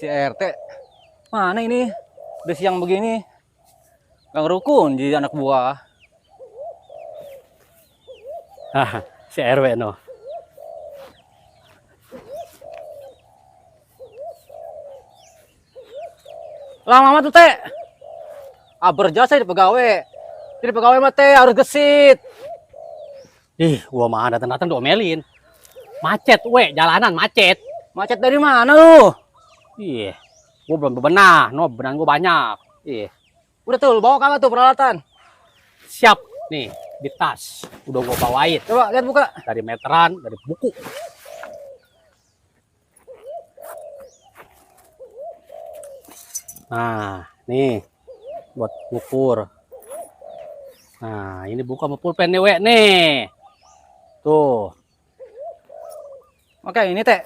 Si RT mana ini? Udah siang begini. Gak ngerukun jadi anak buah. Si RW no. Lama amat tuh teh. Berjasa jadi pegawai. Jadi pegawai mah teh harus gesit. Ih, gua mah datang-datang diomelin. Macet, jalanan macet. Macet dari mana lu? Ih, gua belum bebenah, bebenah gua banyak. Ih, Udah tuh, bawa kamar tuh peralatan. siap nih di tas. Udah gua bawain Coba lihat buka. dari meteran, dari buku. Nah, nih buat ngukur. Nah, ini buka sama pulpen nih, nih. Tuh. Oke, ini teh.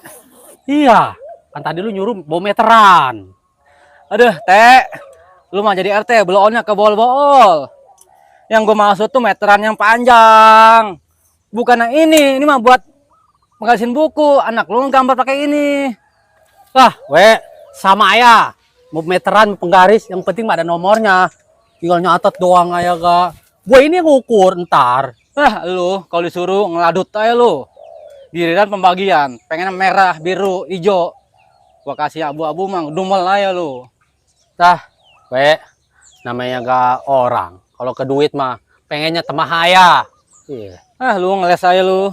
Iya, kan tadi lu nyuruh bawa meteran. Aduh, teh. Lu mah jadi RT, bloonnya ke bol-bol. Yang gue maksud tuh meteran yang panjang. Bukan yang ini mah buat mengasihin buku. Anak lu gambar pakai ini. Lah, sama ya. Mau meteran, mau penggaris, yang penting ada nomornya. Tinggal nyatet doang aja, Kak. Gue ini ngukur ntar. Lu kalau disuruh ngeladut aja lu. Giliran pembagian, pengen merah, biru, hijau. Gua kasih abu-abu mah dumel aja lu. Tah, namanya gak orang. Kalau ke duit mah pengennya temah haya. Iya. Lu ngeles aja lu.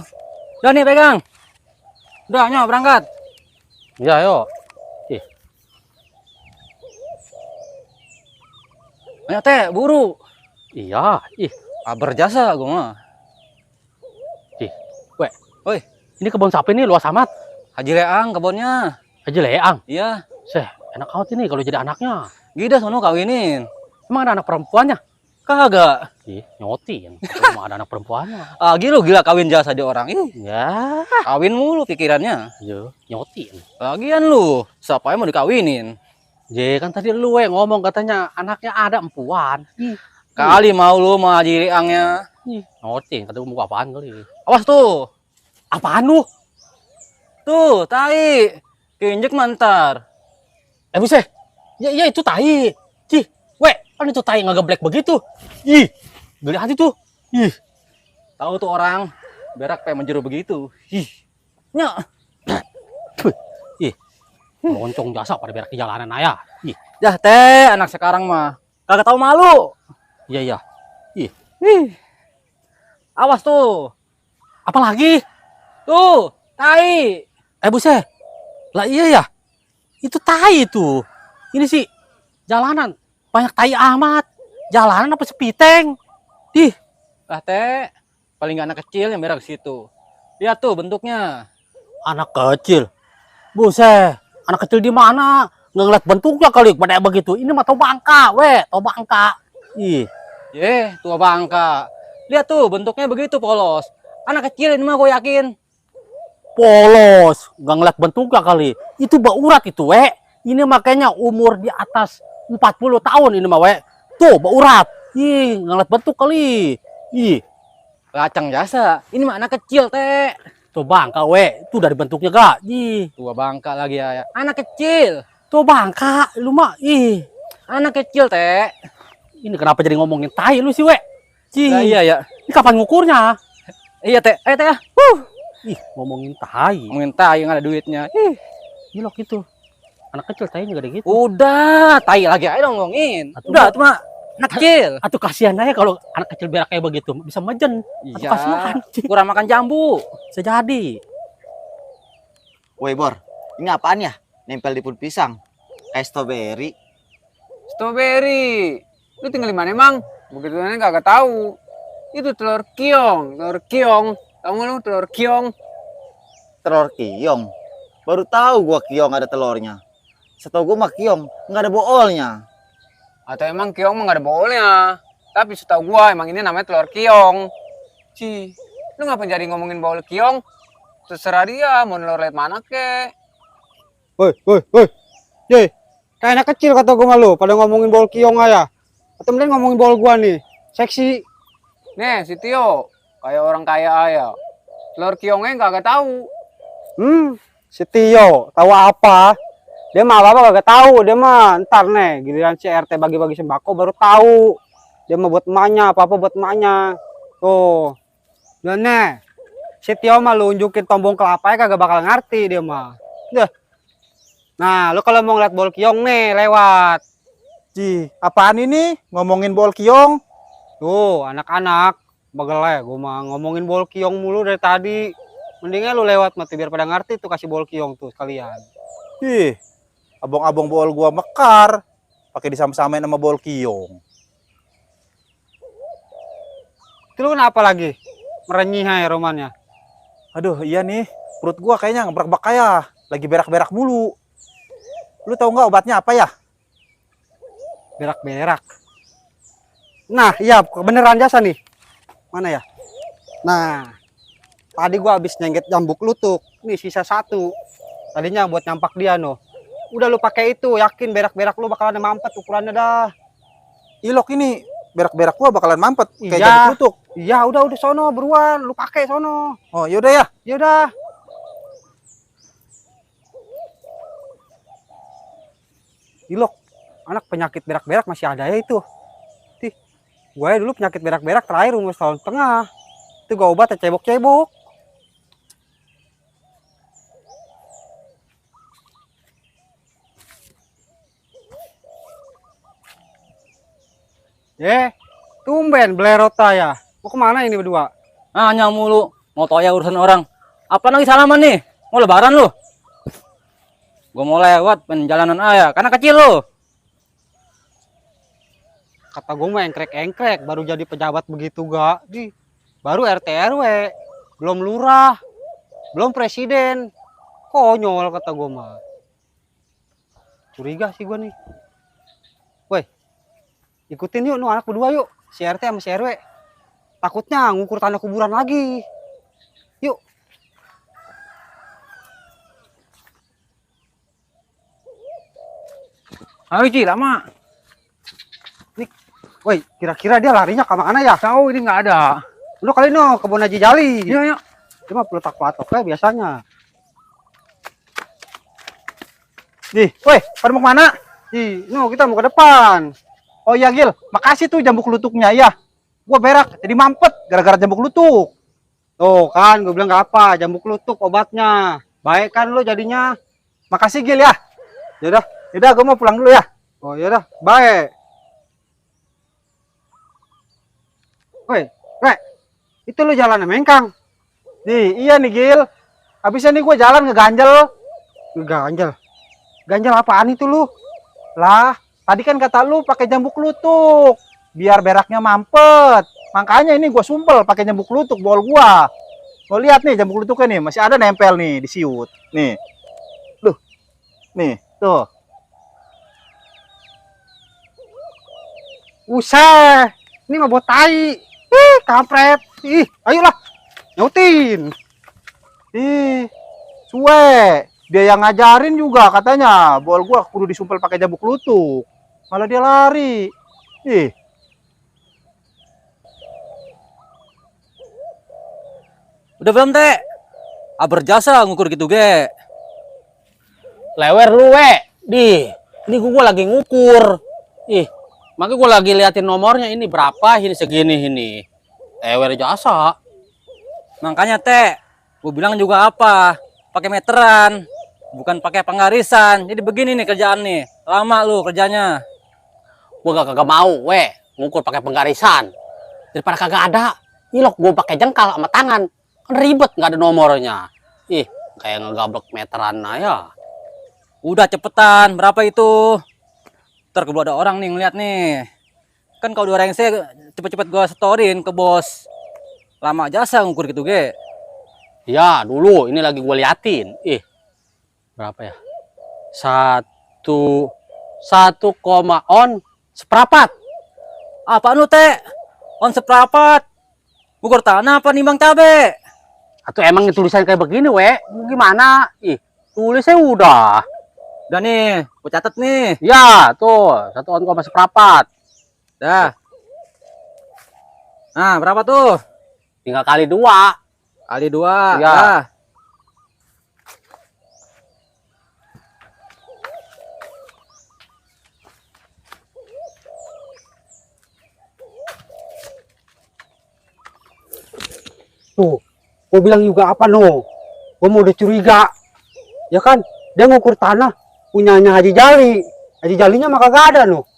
Udah nih pegang. Udah nyok berangkat. Iya, yuk. Ih, Banyak teh, buru. iya, Berjasa gua mah. ih. Woi, Ini kebun sapi nih luas amat. Haji Leang kebunnya. Aja leang. Iya. Enak banget ini kalau jadi anaknya. Gida sono kawinin. Emang ada anak perempuannya? Kagak. Ih, nyotin. Kalau ada anak perempuannya. Lu gila kawin jasa di orang. Ya, Kawin mulu pikirannya. nyotin. Lagian lu, siapa yang mau dikawinin? Kan tadi lu ngomong katanya anaknya ada empuan. Kali mau lu sama Haji Leangnya. Nyotin, kata mau apaan kali. Awas tuh. Apaan lu? Tuh, tai. Keinjek mantar. Buset. Ya itu tai. Kan itu tai ngegeblek begitu. Geli hati tuh. Tahu tuh orang berak kayak menjeru begitu. Nyak. Loncong jasa pada berak di jalanan ayah. Dah teh, anak sekarang mah kagak tahu malu. Iya. Awas tuh. Apalagi? Tuh, tai. Buset. Lah iya ya. Itu tai itu. Ini sih jalanan banyak tai amat. Jalanan apa sepiteng? Lah teh, paling gak anak kecil yang berak situ. Lihat tuh bentuknya. Anak kecil. Buset. Anak kecil di mana? Nggak ngeliat bentuknya kali pada begitu. Ini mah tau bangka, tau bangka. Tua bangka. Lihat tuh bentuknya begitu polos. Anak kecil ini mah gue yakin. Polos, nggak ngeliat bentuknya kali. Itu baurat itu, Ini makanya umur di atas 40 tahun ini mah, Tuh, baurat. Nggak ngeliat bentuk kali. Kacang jasa. Ini mah anak kecil, teh. Tuh bangka, Itu dari bentuknya gak? Tua bangka lagi ya. Anak kecil. Tuh bangka, lu mah. Anak kecil, teh. Ini kenapa jadi ngomongin tai lu sih, Nah, iya ya. Ini kapan ngukurnya? Iya, teh. Ayo, teh. Ngomongin tai. Ngomongin tai yang ada duitnya. Gilok itu. Anak kecil tai juga ada gitu. Udah, tai lagi aja ngomongin. Atuh, Udah, itu mah anak kecil. Atau kasihan aja kalau anak kecil berak kayak begitu bisa mejen. Iya. Kasihan. Kurang makan jambu. Bisa jadi. Woi Bor, ini apaan ya? Nempel di pun pisang. Kayak strawberry. Strawberry. Lu tinggal di mana emang? Begitu aja kagak tahu. Itu telur kiong. Tahu nggak lu telur kiong? Telur kiong. Baru tahu gua kiong ada telurnya. Setahu gua mah kiong nggak ada boolnya. Atau emang kiong mah nggak ada bolnya? Tapi setahu gua emang ini namanya telur kiong. Lu ngapa jadi ngomongin bool kiong? Terserah dia mau telur liat mana ke? Woi. Kayak anak kecil kata gua malu pada ngomongin bola kiong aja. Atau mending ngomongin bola gua nih. Seksi. Nih si Tio, kayak orang kaya aja. Telur kiongnya kagak tahu. Si Tio, tahu apa? Dia mah apa gak tahu, dia mah ntar nih giliran si RT bagi-bagi sembako baru tahu. Dia mah buat emaknya, apa-apa buat emaknya. Tuh. Dan nih, si Tio mah lu unjukin tombong kelapanya kagak bakal ngerti dia mah. Dah. Nah, lu kalau mau ngeliat bol kiong nih lewat. Ji, apaan ini? Ngomongin bol kiong? Tuh, anak-anak, bagel ya, gue mah ngomongin bol kiong mulu dari tadi. Mendingan lu lewat mati biar pada ngerti tuh kasih bol kiong tuh sekalian. Ih, abong-abong bol gua mekar. Pakai disama-samain sama bol kiong. Itu lu kenapa lagi? Merenyih ya romannya. Aduh, iya nih. Perut gua kayaknya ngebrak-bak kayak. Lagi berak-berak mulu. Lu tahu nggak obatnya apa ya? Berak-berak. Nah, iya beneran jasa nih. Mana ya? Nah, tadi gua habis nyengget jambuk lutuk. Nih sisa satu. Tadinya buat nyampak dia no. Udah lu pakai itu, yakin berak-berak lu bakalan mampet ukurannya dah. Ilok ini berak-berak gua bakalan mampet kayak Iya. jambuk lutuk. Iya, udah sono beruan, lu pakai sono. Oh, yaudah ya. Ya udah. Ilok, anak penyakit berak-berak masih ada ya itu. Tih, gue dulu penyakit berak-berak terakhir umur setahun setengah. Itu gue obat cebok-cebok. Tumben belerota ya. Mau kemana ini berdua? Nanya mulu, mau toya urusan orang. Apa lagi salaman nih? Mau lebaran lu? Gua mau lewat penjalanan ayah, karena kecil lu. Kata gue mah engkrek-engkrek, baru jadi pejabat begitu gak? Baru RT RW, belum lurah, belum presiden. Konyol kata gue mah. Curiga sih gue nih. Woi, ikutin yuk, nu anak berdua yuk. Si RT sama si RW. Takutnya ngukur tanah kuburan lagi. Yuk. Ayo Ci, lama. Woi, kira-kira dia larinya ke mana ya? Tahu ini nggak ada. Lu kali no kebun Haji Jali. Iya, iya. Dia mah peletak-pelatoknya biasanya. Nih, woi, pada mau kemana? No kita mau ke depan. Oh iya Gil, makasih tuh jambuk lutuknya ya. Gua berak jadi mampet gara-gara jambuk lutuk. Tuh kan, gue bilang gak apa, jambuk lutuk obatnya. Baik kan lu jadinya. Makasih Gil ya. Yaudah, Yaudah, gua mau pulang dulu ya. oh yaudah, baik. Woi, Rek, itu lu jalan Mengkang. Nih, iya nih Gil. Habisnya nih gua jalan ngeganjel. Ganjel. Ganjel apaan itu lu? Lah, tadi kan kata lu pakai jambuk lutuk. Biar beraknya mampet. Makanya ini gua sumpel pakai jambuk lutuk bol gua. Lo lihat nih jambuk lutuknya nih, masih ada nempel nih di siut. Nih. Duh. Nih, tuh. Usah, ini mah buat tai. Kampret. Ayolah, nyautin. Suwe. Dia yang ngajarin juga katanya. Bol gua kudu disumpel pakai jambuk lutuk. Malah dia lari. Udah belum, Teh? Berjasa ngukur gitu, ge. Lewer lu, ini gua lagi ngukur. Makanya gua lagi liatin nomornya ini berapa, ini segini ini. Lewer jasa. Makanya, Teh, gua bilang juga apa? Pakai meteran, bukan pakai penggarisan. Jadi begini nih kerjaan nih. Lama lu kerjanya. Gua kagak mau, ngukur pakai penggarisan. Daripada kagak ada, ilok gua pakai jengkal sama tangan. Kan ribet nggak ada nomornya. Kayak ngegablek meteran ya. Udah cepetan, berapa itu? Ntar keburu ada orang nih ngeliat nih. Kan kalau dua saya cepet-cepet gua storin ke bos. Lama jasa ngukur gitu, ge. Ya, dulu ini lagi gua liatin. Berapa ya? 1 koma on seprapat. Apaan lu, Teh? On seprapat. Ngukur tanah apa nimbang cabe? Atau emang tulisan kayak begini, gimana? Tulisnya udah. Udah nih, gua catat nih. Ya, tuh 1 on koma seprapat. Dah. Nah, berapa tuh? Tinggal kali 2. Kali 2. Ya. Dah. Tuh, gua bilang juga apa no? Gua mau udah curiga. Ya kan, dia ngukur tanah punyanya Haji Jali. Haji Jalinya mah kagak ada no.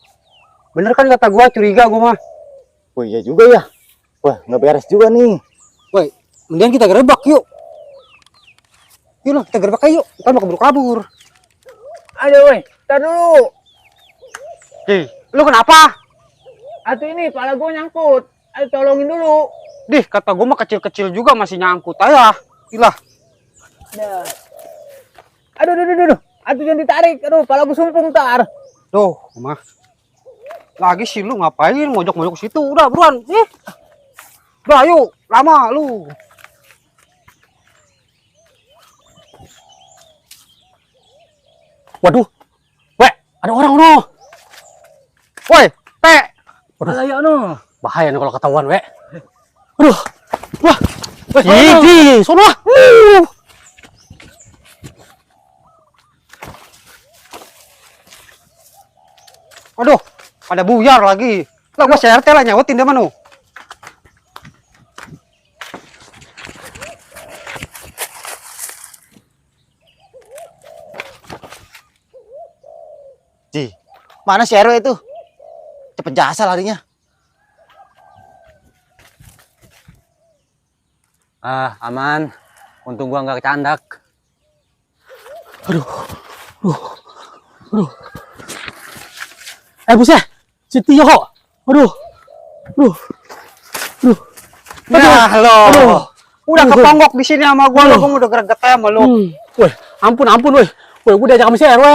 Bener kan kata gua, curiga gua mah. Oh iya juga ya. Wah, nggak beres juga nih. Woi, mendingan kita gerebek yuk. Yuk lah, kita gerebek ayo. Kita mau kabur-kabur. Aduh, woi, tar dulu. Lu kenapa? Atuh ini, pala gue nyangkut. Ayo tolongin dulu. Dih, kata gua mah kecil-kecil juga masih nyangkut aja. Ilah. Aduh. Atuh jangan ditarik. Aduh, pala gue sumpung tar. Tuh, mah. Lagi sih lu ngapain mojok-mojok situ? Udah, buruan. Udah, ayo. Lama lu. Waduh, weh, ada orang no. Woi, Teh. Bahaya no. Bahaya nih kalau ketahuan, weh. Aduh, wah, Weh, Gigi, sono ah. Aduh, ada buyar lagi. Lah gua CRT lah nyawetin dia manu. Ji, mana si RW itu? Cepet jasa larinya. Ah, aman. Untung gua nggak kecandak. Buset, si Tio. Aduh. Nah, lo. Udah keponggok di sini sama gua, lu udah greget sama lu. Weh, ampun, weh. Weh, gue diajak sama si RW.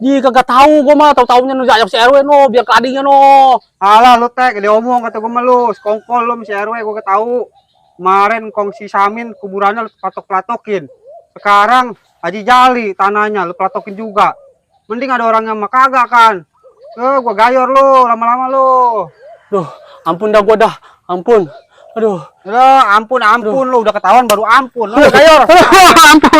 Ji, kagak tahu gue mah, tahu-taunya nu diajak si RW no, biar keladinya no. Alah lu Teh, dia omong kata gua sama lu, sekongkol lu si RW gua ketahu. Kemarin kongsi Samin kuburannya lu platok-platokin. Sekarang Haji Jali tanahnya lu platokin juga. Mending ada orang yang mah kagak kan. Gua gayor lu, lama-lama lu. Duh, ampun dah gue dah, ampun. Aduh. Ampun lu udah ketahuan baru ampun. Lu gayor. Ampun.